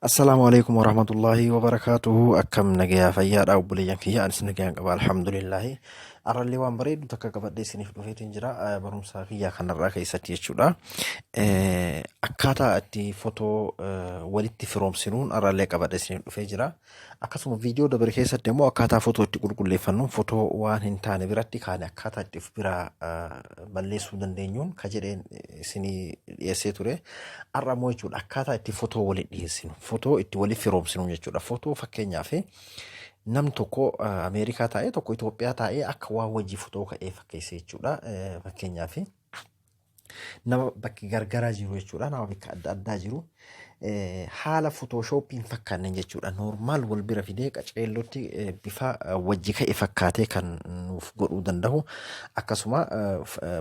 Assalaamu alaikum warahmatullaahi wabarakaatuhu. Akkam nagayaa fayyaadha obboleeyyan kiyya? Anis nagayaan qaba, alhamdulillaahi. Arrallee waan bareedu takka qabadhee isiniif dhufeetiin jira, barumsa kiyya kanarraa keessatti jechuudha. Akkaataa itti fotoo walitti firoomsinuun arrallee qabadhee isiniif dhufee jira. Akkasuma viidiyoo dabre keessatti immoo akkaataa fotoo itti qulqulleeffannuun, fotoo waan hin taane biratti kaane akkaataa itti of biraa balleessuu dandeenyuun ka jedheen isinii dhiyeessee ture. Har'a immoo jechuudha akkaataa itti fotoo walitti dhiyeessinu, fotoo itti walitti firoomsinu jechuudha. Fotoo fakkeenyaaf namni tokko Ameerikaa taa'ee, tokko Itoophiyaa taa'ee akka waan wajji fotoo ka'ee fakkeesse jechuudha. Fakkeenyaaf nama bakki gargaraa jiru jechuudha. Nama bakka adda addaa jiru haala fotooshooppiin fakkaanne jechuudha. Normal wal bira fidee qaceellotti bifa wajji ka'e fakkaatee kan nuuf godhuu danda'u. Akkasuma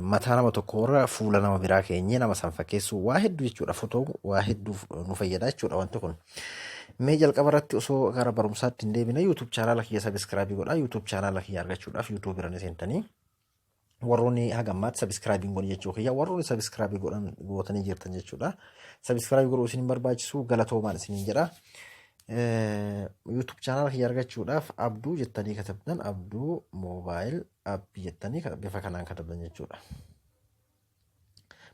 mataa nama tokko irra fuula nama biraa keenyee nama san fakkeessuu, waa hedduu jechuudha. Fotoo waa hedduuf nu fayyada jechuudha wanti kun. Mee jalqaba irratti osoo gara barumsaatti hin deebine YouTube chaanaala kiyya subscribe godhaa. YouTube chaanaala kiyya argachuudhaaf YouTube irra ni seentanii. Warroonni haga ammaatti subscribe hin godhin jechuu kiyya, warroonni subscribe godhan gootanii jirtan jechuudha. Subscribe godhuu isin hin barbaachisu, galatoomaan isiniin jedha. YouTube channel kiyya argachuudhaaf Abduu jettanii katabdan, Abduu Mobile App jettanii bifa kanaan katabdan jechuudha.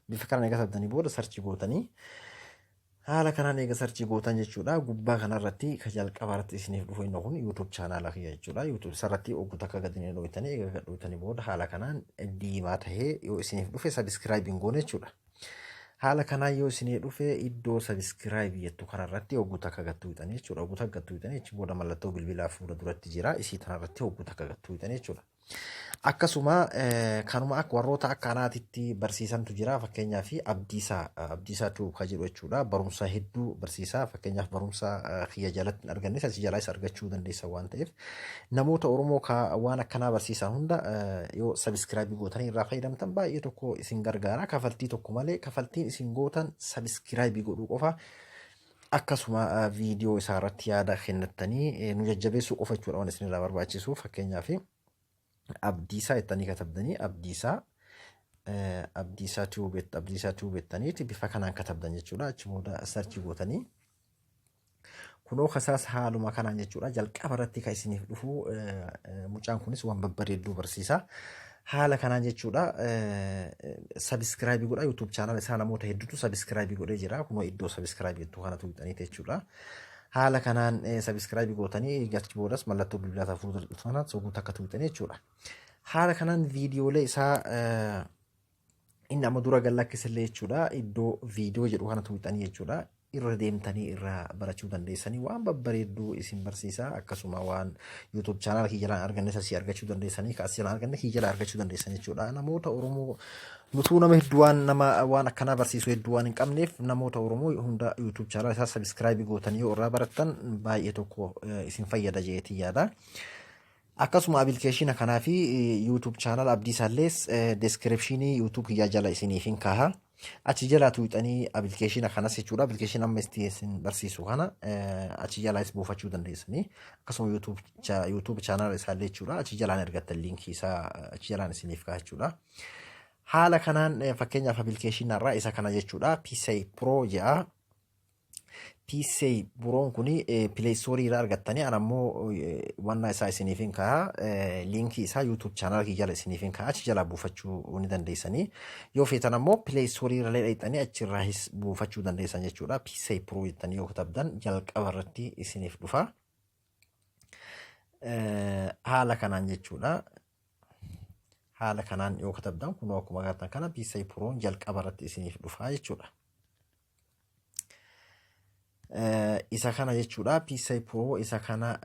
Bifa kanaan eega katabdanii booda search gootanii, haala kanaan eega search gootan jechuudha. Gubbaa kanarratti ka jalqaba irratti isiniif dhufu inni kun YouTube chaanaala kiyya jechuudha. YouTube isarratti oggu takka gadi ni dhoytanii, eega gad dhoytanii booda haala kanaan diimaa tahee yoo isiniif dhufe subscribe hin goone jechuudha. Haala kanaan yoo isinii dhufe iddoo subscribe jettu kanarratti oggu takka gad tuqxanii jechuudha. Oggu takka gad tuqxanii achi booda mallattoo bilbilaa fuula duratti jira. Isii tanarratti oggu takka gad tuqxanii jechuudha. Akkasuma kanuma akka warroota akka anaatitti barsiisantu jira. Fakkeenyaaf Abdiisaa Tube ka jedhu jechuudha. Barumsa hedduu barsiisaa. Fakkeenyaaf barumsa kiyya jalatti hin argannes asii jalaas argachuu dandeessa waan ta'eef namoota Oromoo ka waan akkanaa barsiisan hunda yoo subscribe gootanii irraa fayyadamtan baay'ee tokko isin gargaara. Kafaltii tokko malee, kafaltiin isin gootan subscribe godhuu qofa. Akkasuma viidiyoo isaa irratti yaada kennattanii nu jajjabeessuu qofa jechuudha waan isin irraa barbaachisu. Fakkeenyaaf Abdiisaa jettanii katabdanii, Abdiisaa Tube, Abdiisaa Tube jettaniiti bifa kanaan katabdan jechuudha. Achi booda search gootanii kunoo kasaas haaluma kanaan jechuudha jalqaba irratti kan isiniif dhufu. Mucaan kunis waan babbareedduu barsiisa. Haala kanaan jechuudha subscribe godha. YouTube channel isaa namoota hedduutu subscribe godhee jira. Kunoo iddoo subscribe jettu kana tuqxaniiti jechuudha. Haala kanaan subscribe gootanii achi boodas mallattoo bilbilaa fuuldura dhufu kana soguu takka tuqxanii jechuudha. Haala kanaan viidiyoolee isaa inni amma dura gad lakkisillee jechuudha iddoo viidiyoo jedhu kana tuqxanii jechuudha irra deemtanii irraa barachuu dandeessanii, waan babbareedduu isin barsiisa. Akkasuma waan YouTube channel kiyya jalaan arganne asii argachuu dandeessanii, ka asii jalaan arganne kiyya jalaa argachuu dandeessan jechuudha. Namoota Oromoo nutuu nama hedduu waan nama waan akkanaa barsiisu hedduu waan hin qabneef namoota Oromoo hunda YouTube channel isaa subscribe gootanii yoo irraa barattan baay'ee tokko isin fayyada jeetii yaada. Akkasuma application kanaa fi YouTube channel Abdiisaallees description YouTube kiyyaa jala isiniif hin kaaha. Achi jalaa tuuxanii application kanas jechuudha. Application amma isin barsiisu kana achi jalaas buufachuu dandeessanii. Akkasuma YouTube channel isaallee jechuudha. Achi jalaan argattan, liinkii isaa achi jalaan isiniif kaaha jechuudha. Haala kanaan fakkeenyaaf application irraa isa kana jechuudha. PCI Pro jedha. PCI Proon kun Play Store irraa argattanii, ana ammoo wannaa isaa isiniif hin kaa'a, liinkii isaa YouTube channel kiyya jala isiniif hin kaa'a, achi jalaa buufachuu ni dandeessanii. Yoo feetan ammoo Play Store irra illee dhaqxanii achirraahis buufachuu dandeessan jechuudha. PCI Pro jettanii yoo katabdan jalqaba irratti isiniif dhufa. Haala kanaan jechuudha. Haala kanaan yoo katabdan kunoo akkuma agartan kana PCI Proon jalqaba irratti isiniif dhufa jechuudha. Isa kana jechuudha, PCI Pro isa kana,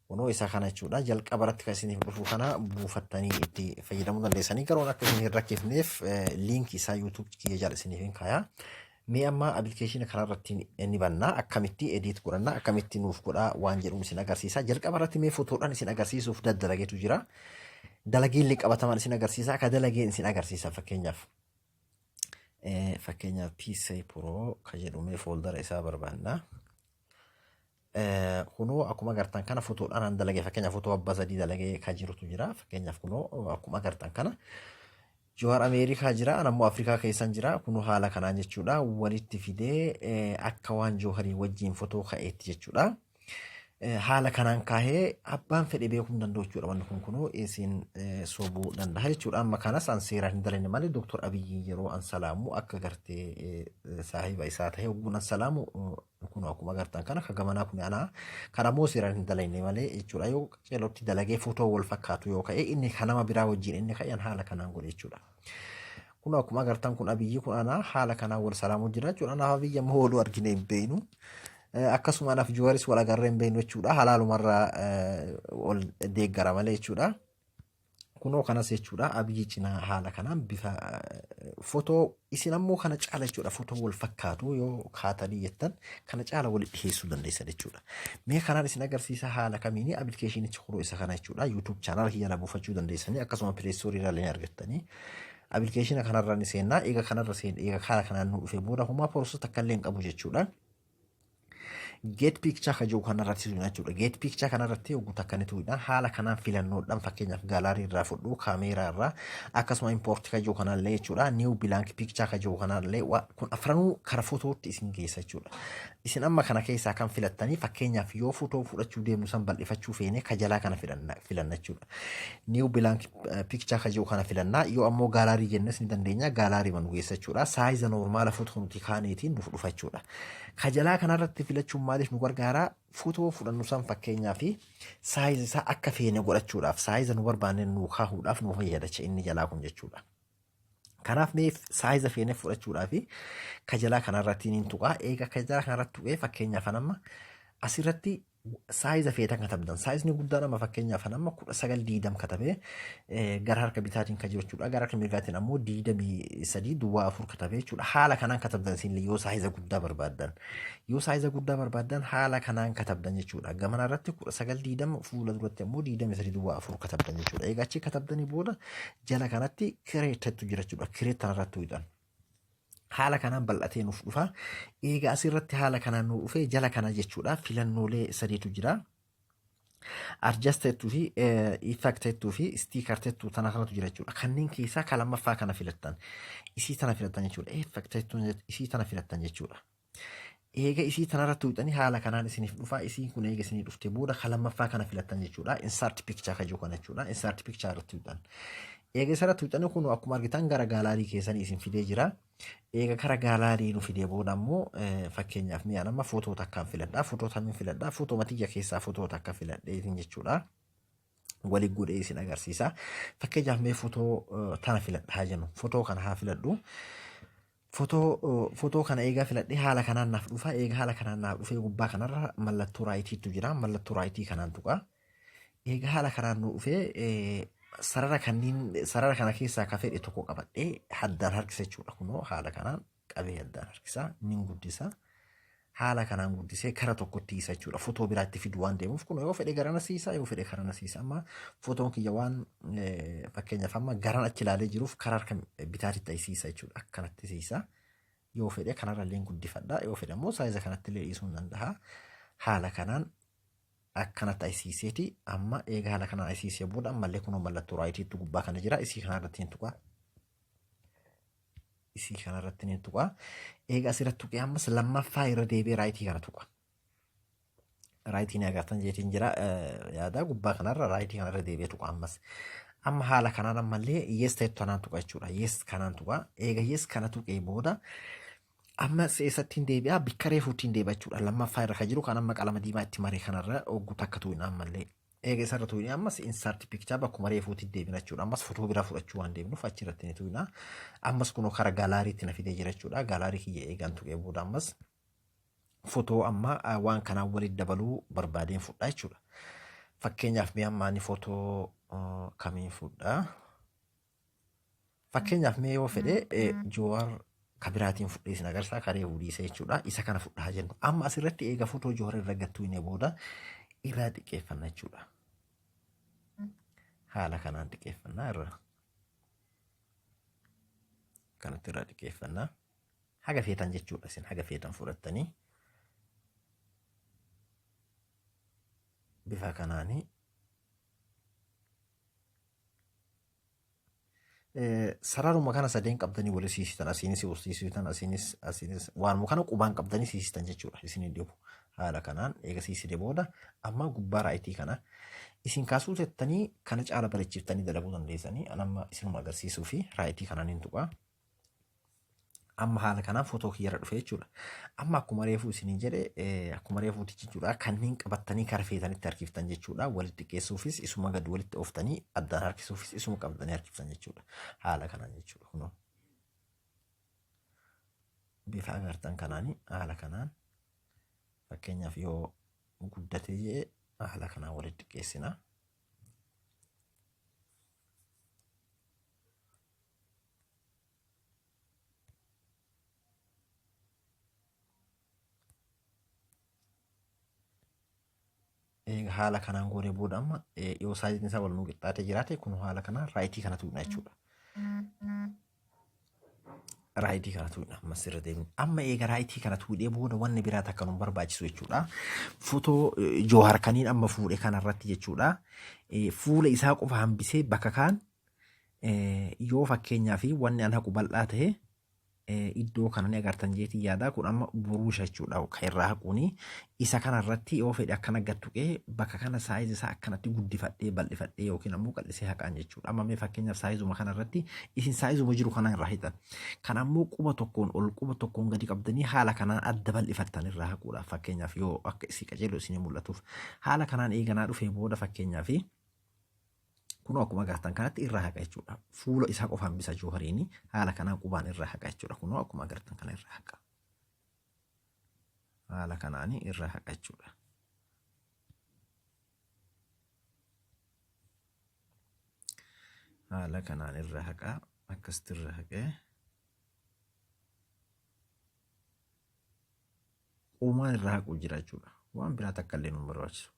kunoo isa kana jechuudha. Jalqaba irratti kan isiniif dhufu kana buufattanii itti fayyadamuu dandeessanii. Garuu akka isin hin rakkifneef liinkii isaa YouTube kiyya jala isiniif hin kaaya. Mee amma application kana irratti ni banna, akkamitti edit godhanna, akkamitti nuuf godhaa waan jedhuun isin agarsiisa. Jalqaba irratti mee fotoodhaan isin agarsiisuuf daddalageetu jira. Dalageellee qabatamaan isin agarsiisa, akka dalageen isin agarsiisa. Fakkeenyaaf PCI Pro ka jedhu mee fooldara isaa barbaanna. Kunoo akkuma agartan kana fotoodhaan an dalage. Fakkeenyaaf fotoo abbaa sadii dalagee kan jirutu jira. Fakkeenyaaf kunoo akkuma agartan kana Jawaar Ameerikaa jira, an ammoo Afrikaa keessan jira. Kun haala kanaan jechuudha. Walitti fidee akka waan Jooharii wajjin fotoo ka'eetti jechuudha. Haala kanaan kaahee abbaan fedhe beekuu hin danda'u jechuudha. Wanni kun kunuu isin sobuu danda'a jechuudha. Amma kanas an seeraan hin dalane malee Dooktor Abiyyi yeroo an salaamu akka gartee saahiba isaa ta'e hogguun an salaamu, kun akkuma agartan kana ka gamanaa kun anaa kan ammoo seeraan hin dalayne malee jechuudha. Yoo qaceelootti dalagee footoo wal fakkaatu yoo ka'e, inni kan nama biraa wajjin inni ka'e, an haala kanaan godhe jechuudha. Kun akkuma agartan kun Abiyyi, kun anaa, haala kanaan wal salaamuu jira jechuudha. Anaaf Abiyyi ammoo waluu argine hin beeknu. Akkasuma anaaf Juwaris wal agarree hin beeknu jechuudha. Halaalumarraa ol deeggara malee jechuudha. Kunoo kanas jechuudha, Abiyyi cinaa haala kanaan bifa fotoo, isin ammoo kana caala jechuudha, fotoo wal fakkaatu yoo kaatanii jettan kana caala walitti dhiyeessuu dandeessan jechuudha. Mee kanaan isin agarsiisa haala kamiini appilikeeshinichi kunoo isa kana jechuudha. YouTube channel kiyya irraa buufachuu dandeessanii, akkasuma Play Store irraa illee argattanii. Appilikeeshina kanarra ni seennaa. Eega kanarra seen, eega haala kanaan nu dhufee booda homaa process takka illee hin qabu jechuudha. Get picture ka jiru kanarratti tuqna jechuudha. Get picture kanarratti yogguu takka ni tuqna. Haala kanaan filannoodhaan, fakkeenyaaf gallery irraa fudhu, kaameeraa irraa, akkasuma import ka jiru kanallee jechuudha. New blank picture ka jiru kanallee, kun afranuu kara fotootti isin geessa jechuudha. Isin amma kana keessaa kan filattanii, fakkeenyaaf yoo fotoo fudhachuu deemnu san bal'ifachuu feene, ka jalaa kana filanna jechuudha. New blank picture ka jiru kana filannaa. Yoo ammoo gallery jennes ni dandeenya, gallery nu geessa jechuudha. Size normal fotoo nuti kaaneetiin nuuf dhufa jechuudha. Ka jalaa kanarratti filachuun maaliif nu gargaara? Fotoo fudhannu san fakkeenyaa fi size isaa akka feene godhachuudhaaf, size nu barbaanne nu kaahuudhaaf nu fayyada inni jalaa kun jechuudha. Kanaaf mee size feene fudhachuudhaaf ka jalaa kanarratti ni tuqaa. Eega ka jalaa kanarratti tuqee, fakkeenyaaf amma asirratti size feetan katabdan. Size ni guddaan amma fakkeenyaaf amma 19:20 katabee gara harka bitaatiin kan jiru jechuudha. Gara harka mirgaatiin ammoo 23.4 katabee jechuudha. Haala kanaan katabdan isin yoo size guddaa barbaaddan. Yoo size guddaa barbaaddan haala kanaan katabdan jechuudha. Gamana irratti 19:20, fuula duratti ammoo 23.4 katabdan jechuudha. Egaa achi katabdanii booda jala kanatti create tu jira jechuudha. Create tanarratti hojjetan. Haala kanaan bal'atee nuuf dhufa. Egaa asirratti haala kanaan nuuf dhufee jala kana jechuudha. Filannoolee sadiitu jira. Adjust jettuu fi effect jettuu fi sticker jettuu tana kanatu jira jechuudha. Kanneen keessaa ka lammaffaa kana filattan. Isii tana filattan jechuudha. Effect jettuun isii tana filattan jechuudha. Eega isii tanarratti tuqxanii haala kanaan isiniif dhufa. Isiin kun eega isinii dhufte booda ka lammaffaa kana filattan jechuudha. Insert picture ka jiru kana jechuudha. Insert picture irratti tuqxan. Eega isarratti tuqxanii kun akkuma argitan gara gallery keessanii isin fidee jira. Eega gara gallery nu fidee booda ammoo, fakkeenyaaf mi'aan amma footoo takkaan filadha. Footoo tamiin filadha? Footoo matiyya keessaa footoo takka filadheetiin jechuudha. Wali godhee isin agarsiisa. Fakkeenyaaf mee footoo tana filadha haa jennu. Footoo kana haa filadhu. Footoo kana eegaa filadhee haala kanaan naaf dhufa. Eega haala kanaan naaf dhufee gubbaa kanarra mallattoo right iitu jira. Mallattoo right ii kanaan tuqa. Eega haala kanaan nu dhufee sarara kanniin, sarara kana keessaa ka fedhe tokko qabadhee haddaan harkisa jechuudha. Kunoo haala kanaan qabee haddaan harkisa. Nin guddisa. Haala kanaan guddisee kara tokkotti hiisa jechuudha. Footoo biraatti fidu waan deemuuf kun yoo fedhe garana siisa, yoo fedhe karana siisa. Amma footoon kiyya waan fakkeenyaaf amma garan achi ilaalee jiruuf karaa harka bitaatti siisa jechuudha. Akkanatti siisa. Yoo fedhe kanarra illee guddifadha. Yoo fedhe immoo size kanatti illee dhiisuu ni danda'a. Haala kanaan akkanatti ayisiiseeti. Amma eega haala kanaan ayisiisee booda ammallee kunoo mallattoo right iitti gubbaa kana jira. Isii kanarratti hin tuqa. Isii kanarratti ni tuqa. Eega asirratti tuqee ammas lammaffaa irra deebi'ee right ii kana tuqa. Right ii ni agartan jeetiin jira yaada, gubbaa kanarra right ii kanarra deebi'ee tuqa ammas. Amma haala kanaan ammallee yes ta'etu tanaan tuqa jechuudha. Yes kanaan tuqa. Eega yes kana tuqee booda amma eessatti hin deebi'a? Bikka reefuutti hin deebi'a jechuudha. Lammaffaa irra kan jiru kan amma qalama diimaa itti maree kanarra ogguu takka tuqina ammallee. Eega isarra tuqne ammas insert picture bakkuma reefuutti deebina jechuudha. Ammas fotoo biraa fudhachuu waan deemnuuf achirratti ni tuqna. Ammas kunoo kara gallery tti na fidee jira jechuudha. Gallery kiyya eegaan tuqee booda ammas fotoo amma waan kanaan walitti dabaluu barbaadeen fudhaa jechuudha. Fakkeenyaaf mee amma ani fotoo kamiin fudhaa? Fakkeenyaaf mee yoo fedhe Jowaar kabiraatiin fudhee isin agarsiisa, karee fuudhiisa jechuudha. Isa kana fudhaa jennu. Amma asirratti eega fotoo Jowaar irra gattuu inni booda irraa xiqqeeffanna jechuudha. Haala kanaan xiqqeeffannaa irra. Kanatti irraa xiqqeeffannaa. Haga feetan jechuudha, isin haga feetan fudhattanii. Bifa kanaanii Sararuma kana sadeen qabdanii wali siisitan, asiinis siisitan, asiinis asiinis, waanuma kana qubaan qabdanii siisitan jechuudha. Isin dhibu haala kanaan eega siisite booda amma gubbaa right kana isin kaasuu tettanii kana caala bareechiftanii dalaguu dandeessanii. An amma isinuma agarsiisuu fi right kanaan hin tuqaa. Amma haala kanaan footoo kiyyarra dhufe jechuudha. Amma akkuma reefuu isiniin jedhe, akkuma reefuuti jechuudha, kanneen qabattanii kara feetanitti harkiftan jechuudha. Walitti xiqqeessuufis isuma gadi walitti ooftanii, addaan harkisuufis isuma qabdanii harkiftan jechuudha. Haala kanaan jechuudha kunoo. Bifa agartan kanaanii haala kanaan fakkeenyaaf yoo guddatee jee haala kanaan walitti xiqqeessina. Haala kanaan goonee booda amma yoo sizeiin isaa wal nuu qixxaatee jiraate, kun haala kanaan right kana tuqna jechuudha. Right kana tuqna ammas irra deemne. Amma eega right kana tuqnee booda wanni biraa takka nu barbaachisu jechuudha. Footoo Joohar kaniin amma fuudhe kanarratti jechuudha. Fuula isaa qofa hambisee bakka kaan yoo fakkeenyaa fi wanni an haqu bal'aa ta'e, iddoo kana ni agartan jeetii yaada. Kun amma buruusha jechuudha kan irraa haquuni. Isa kana irratti yoo fedhe akkana gad tuqee bakka kana size isaa akkanatti guddifadhee, bal'ifadhee yookiin ammoo qal'isee haqaan jechuudha. Amma mee fakkeenyaaf sizeuma kana irratti isin sizeuma jiru kana irraa hixan. Kan ammoo quba tokkoon ol, quba tokkoon gadi qabdanii haala kanaan adda bal'ifattan irraa haquudhaaf, fakkeenyaaf yoo akka isii qajeelu isinii mul'atuuf. Haala kanaan eeganaa dhufee booda, fakkeenyaaf kunoo akkuma agartan kanatti irraa haqa jechuudha. Fuula isaa qofa hambisa Joohariini, haala kanaan qubaan irraa haqa jechuudha. Kunoo akkuma agartan kana irraa haqa. Haala kanaanii irraa haqa jechuudha. Haala kanaan irraa haqa, akkasitti irraa haqee quumaan irraa haquu jira jechuudha. Waan biraa takka illee nu barbaachisu.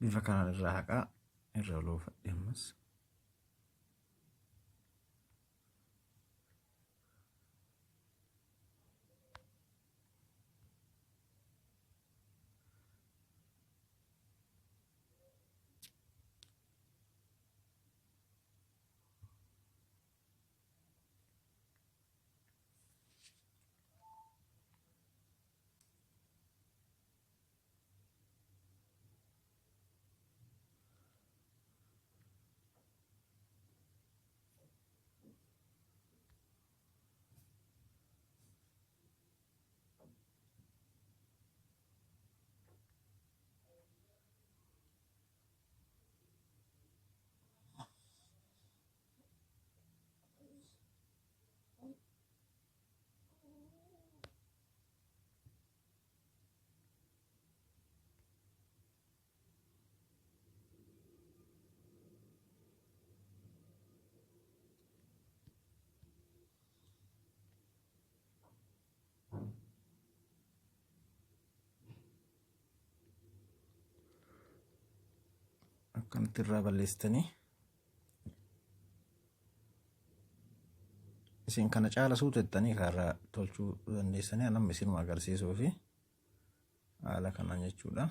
Bifa kanaan irraa haqaa, irra loofadhe ammas. Akkanatti irraa balleessitanii isin kana caala suutettanii kaarraa tolchuu dandeessanii, namni isinuma agarsiisuu fi haala kanaan jechuudha.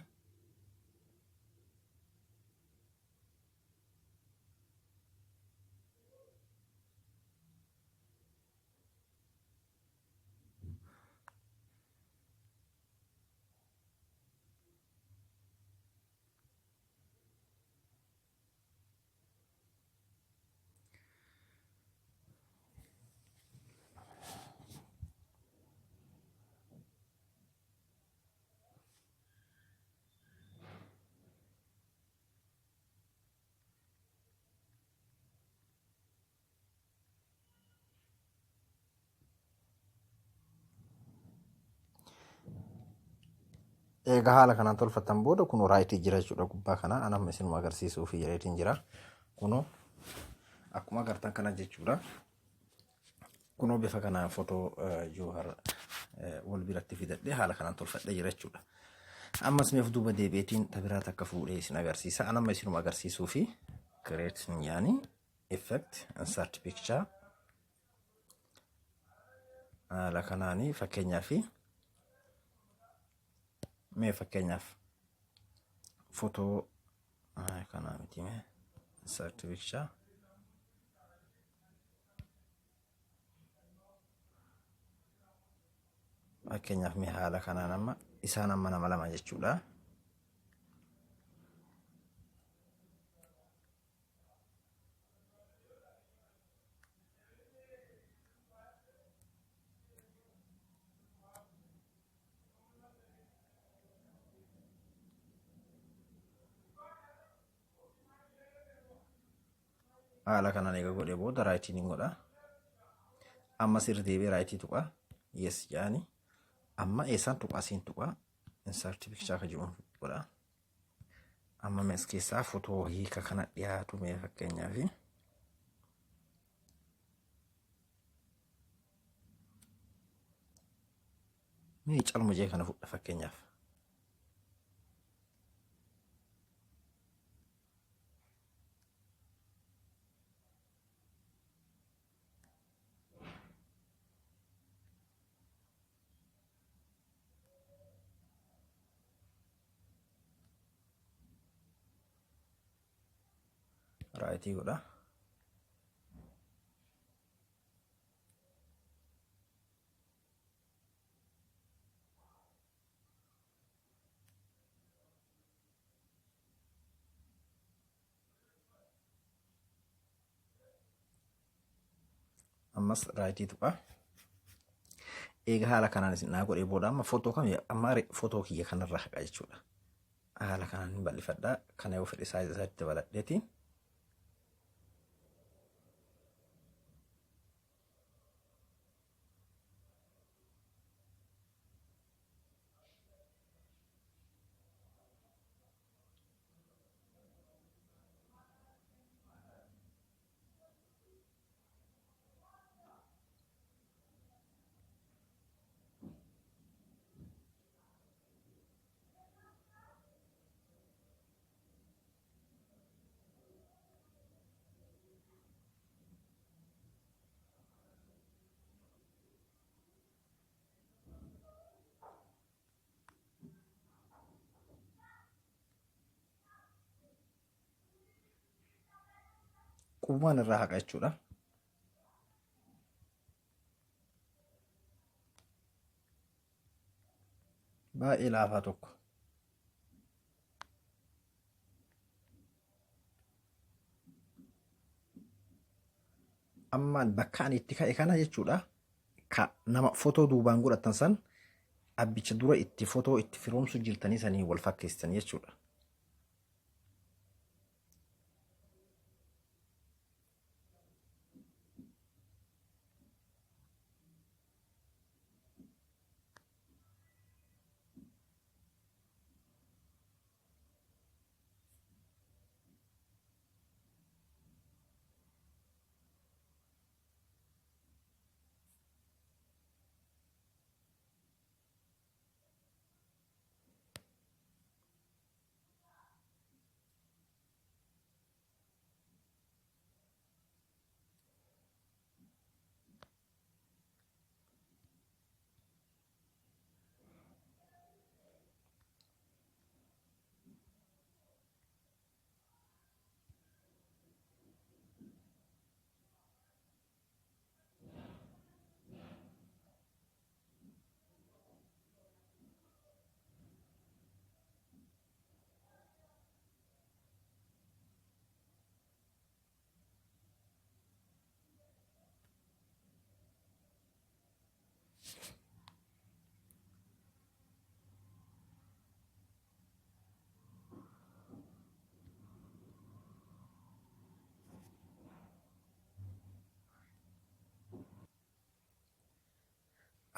Egaa haala kanaan tolfattan booda kun right jira jechuudha gubbaa kana anamma isinuma agarsiisuu fi jedheetiin jira. Kunoo Akkuma agartan kana jechuudha. Kunoo bifa kanaan fotoo Joohar wal biratti fidadhee haala kanaan tolfadhee jira jechuudha. Ammas meef duuba deebi'eetiin tabiraa takka fuudhee isin agarsiisa. An amma isinuma agarsiisuu fi create yaani effect insert picture haala kanaanii fakkeenyaaf mee fakkeenyaaf fotoo kanaa miti mee insert picture fakkeenyaaf mee haala kanaan amma isaan amma nama lama jechuudha. Haala kanaan eega godhee booda raayitii ni godha. Ammas irra deebi'ee raayitii tuqa. Yes jedhani. Amma eessaan tuqa asiin tuqa. Insert picture ka jedhuun godha. Amma mees keessaa fotoo hiika kana dhiyaatu mee fakkeenyaaf. Mee calma jee kana fudha fakkeenyaaf. Raayitii godha. Ammas raayitii tuqa. Eega haala kanaan isin naa godhee booda amma footoo kam amma footoo kiyya kanarraa haqa jechuudha. Haala kanaan hin bal'ifadha. Kana yoo fedhe saayiza isaatti dabaladheeti. Qubumaan irraa haqa jechuudha. Baay'ee laafaa tokko. Ammaan bakka ani itti ka'e kana jechuudha. Ka nama fotoo duubaan godhatan san abbicha dura itti fotoo itti firoomsu jirtanii sanii wal fakkeessitan jechuudha.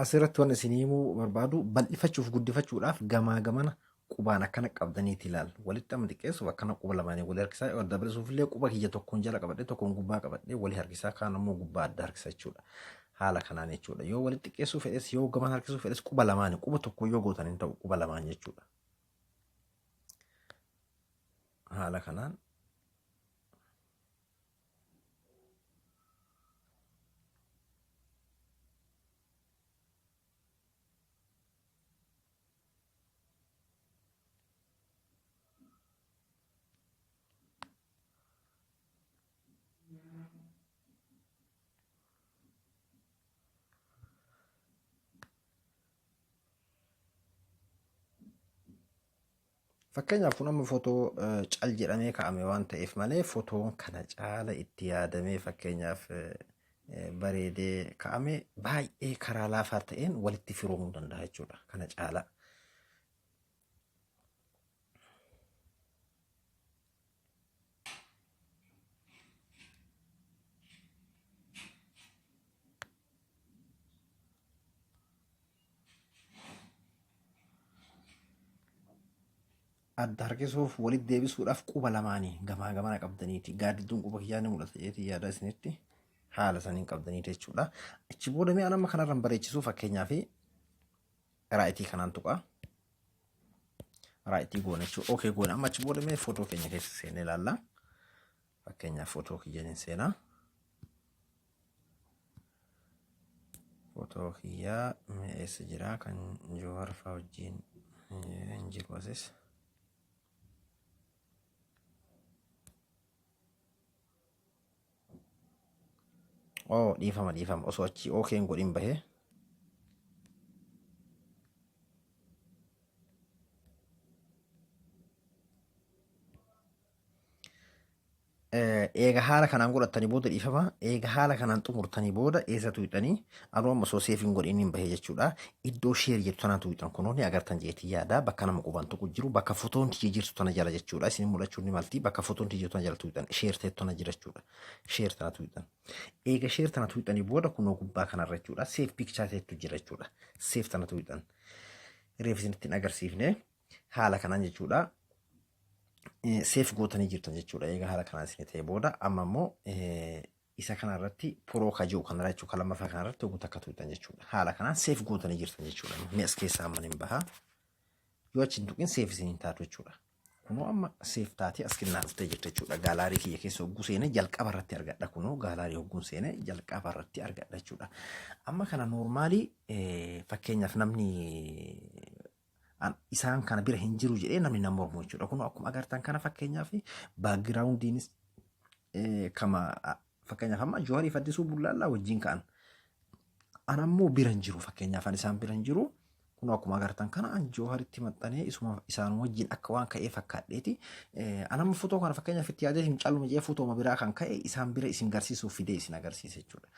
Asirratti waan isin himuu barbaadu bal'ifachuuf guddifachuudhaaf gamaa gamana Qubaan akkana qabdaniiti ilaal. Walitti amma xiqqeessuuf akkana quba lamaanii walii harkisaa yoo dabalisuuf illee quba kiyya tokkoon jala qabadhee tokkoon gubbaa qabadhee walii harkisaa kaan ammoo gubbaa adda harkisa jechuudha. Haala kanaan jechuudha. Yoo walitti xiqqeessuu fedhes yoo gamaan harkisuu fedhes quba lamaani quba tokko yoo gootan hin ta'u quba lamaan jechuudha. Haala kanaan Fakkeenyaaf kun amma footoo cal jedhamee kaa'ame waan ta'eef malee footoon kana caala itti yaadamee fakkeenyaaf bareedee kaa'ame baay'ee karaa laafaa ta'een walitti firoomuu danda'a jechuudha. Kana caala. Adda harkisuuf walitti deebisuudhaaf quba lamaanii gamaa gamana qabdaniiti. Gaaddidduun quba kiyyaa ni mul'ata jeetii yaada isinitti haala saniin qabdaniiti jechuudha. Achi booda mi'a nama kanarra bareechisuu fakkeenyaaf raayitii kanaan tuqaa. Raayitii goone jechuudha. Okee goone amma achi booda mee footoo keenya keessa seenee ilaalla. Fakkeenyaaf footoo kiyyan hin seenaa. Footoo kiyyaa mee eessa jira kan Jowaar fa'aa wajjin hin jiru asis. Oh dhiifama dhiifama osoo achii okeen godhin bahee. Eega haala kanaan godhattanii booda dhiifama. Eega haala kanaan xumurtanii booda eessa tuqxanii anuu amma osoo seef hin godhin hin bahe jechuudha. Iddoo sheer jettu tanaa tuqxan kunoo ni agartan jeetii yaada. Bakka nama qubaan tuqu jiru bakka fotoon tiyya jirtu tana jala jechuudha. Isin mul'achuu ni malti bakka fotoon tiyya jirtu tana jala tuqxan sheer ta'e tana jira jechuudha. Sheer tana tuqxan. Eega sheer tana tuqxanii booda kunoo gubbaa kanarra jechuudha. Seef piikchaa ta'etu jira jechuudha. Seef tana tuqxan. Reef isinitti hin agarsiifne haala kanaan jechuudha. Seef gootanii jirtan jechuudha. Egaa haala kanaan isin ta'e booda amma immoo isa kana irratti puroo ka jiru kanarra jechuudha. Kan lammaffaa kana irratti hogguu takka tuqxan jechuudha. Haala kanaan seef gootanii jirtan jechuudha. Mee as keessaa amma hin baha. Yoo achi hin tuqin seef isin hin taatu jechuudha. Kunoo amma seef taatee as kennaa dhuftee jirti jechuudha. Gaalaarii kiyya keessa hogguu seenee jalqaba irratti argadha. Kunoo gaalaarii hogguun seenee jalqaba irratti argadha jechuudha. Amma kana noormaalii fakkeenyaaf namni isaan kana bira hin jiru jedhee namni na mormu jechuudha. Kun akkuma agartan kana fakkeenyaaf baakgiraawundiinis kama fakkeenyaaf amma Jawaarii fi Addisuu Bullaallaa wajjin ka'an. An ammoo bira hin jiru fakkeenyaaf an isaan bira hin jiru. Kun akkuma agartan kana an Jawaaritti maxxanee isuma isaan wajjin akka waan ka'ee fakkaadheeti. An amma footoo kana fakkeenyaaf itti yaadee hin calluma jedhee fotooma biraa kan ka'e isaan bira isin garsiisuuf fidee isin agarsiisa jechuudha.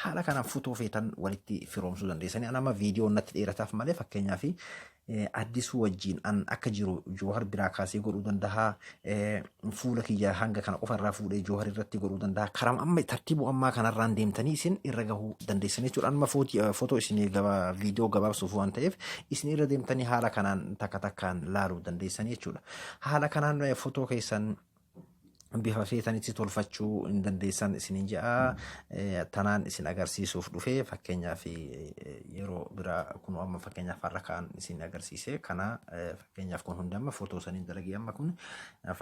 Haala kanaan fotoo feetan walitti firoomsuu dandeessanii. An amma viidiyoon natti dheerataaf malee fakkeenyaaf Addisuu wajjin an akka jiru Joohar biraa kaasee godhuu danda'a. Fuula kiyya hanga kana qofa irraa fuudhee Joohar irratti godhuu danda'a. Karaa amma tartiibuu ammaa kanarraan deemtanii isin irra gahuu dandeessan jechuudha. Amma footoo isin viidiyoo gabaabsuuf waan ta'eef isin irra deemtanii haala kanaan takka takkaan laaluu dandeessan jechuudha. Haala kanaan footoo keessan bifa feetanitti tolfachuu hin dandeessan isinin ja'a. Tanaan isin agarsiisuuf dhufe fakkeenyaaf yeroo biraa kun amma fakkeenyaaf har'a kaan isin agarsiise kana fakkeenyaaf kun hundi amma footoo saniin dalagee amma kun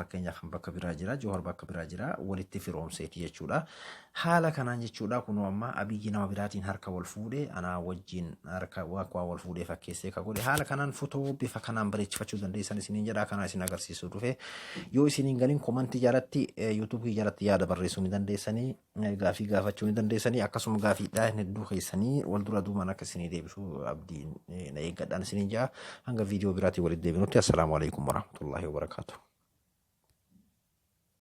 fakkeenyaaf bakka biraa jira Johaar bakka biraa jira walitti firoomseeti jechuudha. Haala kanaan jechuudha kunoo amma Abiyyi nama biraatiin harka wal fuudhe anaa wajjin harka waa wal fuudhee fakkeessee ka godhe haala kanaan fotoo bifa kanaan bareechifachuu dandeessan isiniin jedha kanaa isin agarsiisuu dhufe yoo isiniin galin komantii jalatti yuutuubii jalatti yaada barreessuu ni dandeessanii gaafii gaafachuu ni dandeessanii akkasuma gaafiidhaa hedduu keessanii wal dura duuban akka isinii deebisu abdiin na eeggadhaan isiniin jedha hanga viidiyoo biraatiin walitti deebinutti assalaamu alaikum warahmatullaahi wabarakaatuh.